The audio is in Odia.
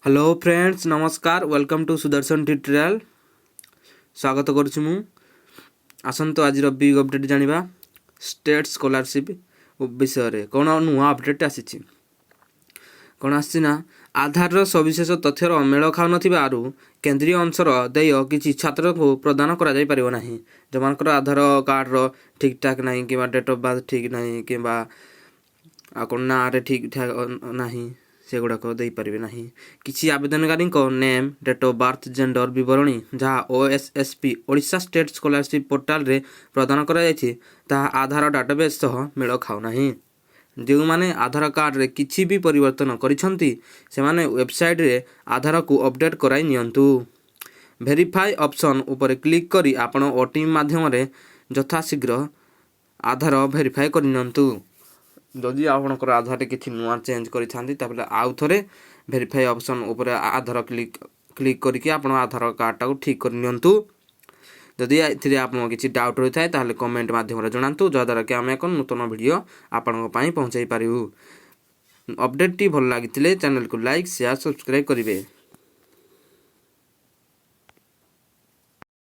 ହ୍ୟାଲୋ ଫ୍ରେଣ୍ଡସ୍, ନମସ୍କାର। Welcome to Sudarshan tutorial. ସ୍ୱାଗତ କରୁଛି ମୁଁ। ଆସନ୍ତୁ, ଆଜିର ବିଗ୍ ଅପଡ଼େଟ୍ ଜାଣିବା ଷ୍ଟେଟ୍ ସ୍କଲାରସିପ୍ ବିଷୟରେ। କ'ଣ ନୂଆ ଅପଡ଼େଟ୍ ଆସିଛି? କ'ଣ ଆସିଛି ନା, ଆଧାରର ସବିଶେଷ ତଥ୍ୟର ମେଳ ଖାଉନଥିବାରୁ କେନ୍ଦ୍ରୀୟ ଅଂଶର ଦେୟ କିଛି ଛାତ୍ରଙ୍କୁ ପ୍ରଦାନ କରାଯାଇପାରିବ ନାହିଁ। ଯେଉଁମାନଙ୍କର ଆଧାର କାର୍ଡ଼ର ଠିକ୍ ଠାକ୍ ନାହିଁ କିମ୍ବା ଡେଟ୍ ଅଫ୍ ବାର୍ଥ ଠିକ୍ ନାହିଁ କିମ୍ବା ଆଉ କ'ଣ ନାଁରେ ଠିକ୍ ଠାକ୍ ନାହିଁ, ସେଗୁଡ଼ାକ ଦେଇପାରିବେ ନାହିଁ। କିଛି ଆବେଦନକାରୀଙ୍କ name, date of birth, gender ବିବରଣୀ ଯାହା ଓଏସ୍ଏସ୍ପି, ଓଡ଼ିଶା ଷ୍ଟେଟ୍ ସ୍କଲାରସିପ୍ ପୋର୍ଟାଲରେ ପ୍ରଦାନ କରାଯାଇଛି, ତାହା ଆଧାର ଡାଟାବେସ୍ ସହ ମେଳ ଖାଉନାହିଁ। ଯେଉଁମାନେ ଆଧାର କାର୍ଡ଼ରେ କିଛି ବି ପରିବର୍ତ୍ତନ କରିଛନ୍ତି, ସେମାନେ ୱେବସାଇଟ୍ରେ ଆଧାରକୁ ଅପଡ଼େଟ୍ କରାଇ ନିଅନ୍ତୁ। ଭେରିଫାଏ ଅପସନ୍ ଉପରେ କ୍ଲିକ୍ କରି ଆପଣ ଓଟିପି ମାଧ୍ୟମରେ ଯଥାଶୀଘ୍ର ଆଧାର ଭେରିଫାଏ କରିନିଅନ୍ତୁ। ଯଦି ଆପଣଙ୍କର ଆଧାରରେ କିଛି ନୂଆ ଚେଞ୍ଜ କରିଥାନ୍ତି, ତାହେଲେ ଆଉ ଥରେ ଭେରିଫାଏ ଅପସନ୍ ଉପରେ ଆଧାର କ୍ଲିକ୍ କ୍ଲିକ୍ କରିକି ଆପଣ ଆଧାର କାର୍ଡ଼ଟାକୁ ଠିକ୍ କରିନିଅନ୍ତୁ। ଯଦି ଏଥିରେ ଆପଣଙ୍କ କିଛି ଡାଉଟ୍ ରହିଥାଏ, ତାହେଲେ କମେଣ୍ଟ ମାଧ୍ୟମରେ ଜଣାନ୍ତୁ, ଯାହାଦ୍ୱାରା କି ଆମେ ଏକ ନୂତନ ଭିଡ଼ିଓ ଆପଣଙ୍କ ପାଇଁ ପହଞ୍ଚାଇ ପାରିବୁ। ଅପଡ଼େଟ୍ଟି ଭଲ ଲାଗିଥିଲେ ଚ୍ୟାନେଲକୁ ଲାଇକ୍, ସେୟାର, ସବସ୍କ୍ରାଇବ୍ କରିବେ।